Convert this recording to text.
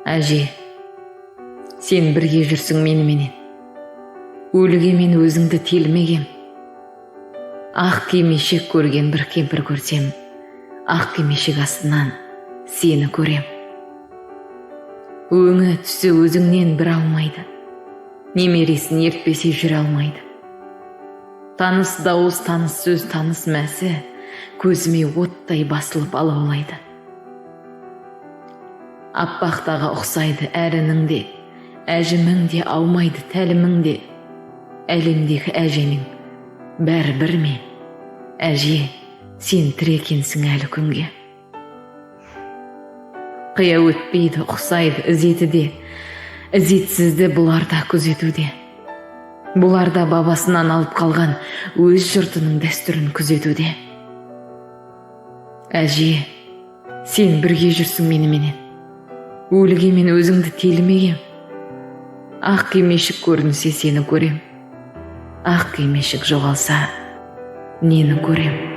Әже, сен бірге жүрсің меніменен. Өліге мен өзіңді телімегем. Ақ кимешек көрген бір кемпір көрсем, ақ кимешек астынан сені көрем. Өңі түсі өзіңнен бір алмайды. Немересін ертпесе жүре алмайды. Таныс дауыс, таныс сөз, таныс мәсі көзіме оттай басылып алаулайды. Аппақтаға ұқсайды әрінің де, әжімің де аумайды тәлімің де. Әлемдегі әженің бәрі бір ме? Әже, сен тірі екенсің әлі күнге. Қия өтпейді, ұқсайды ізеті де, ізетсізді бұлар да күзетуде. Бұлар да бабасынан алып қалған өз жұртының дәстүрін күзетуде. Әже, сен бірге жүрсің меніменен. Өліге мен өзіңді телімегем. Ақ кимешек көрінсе сені көрем. Ақ кимешек жоғалса нені көрем?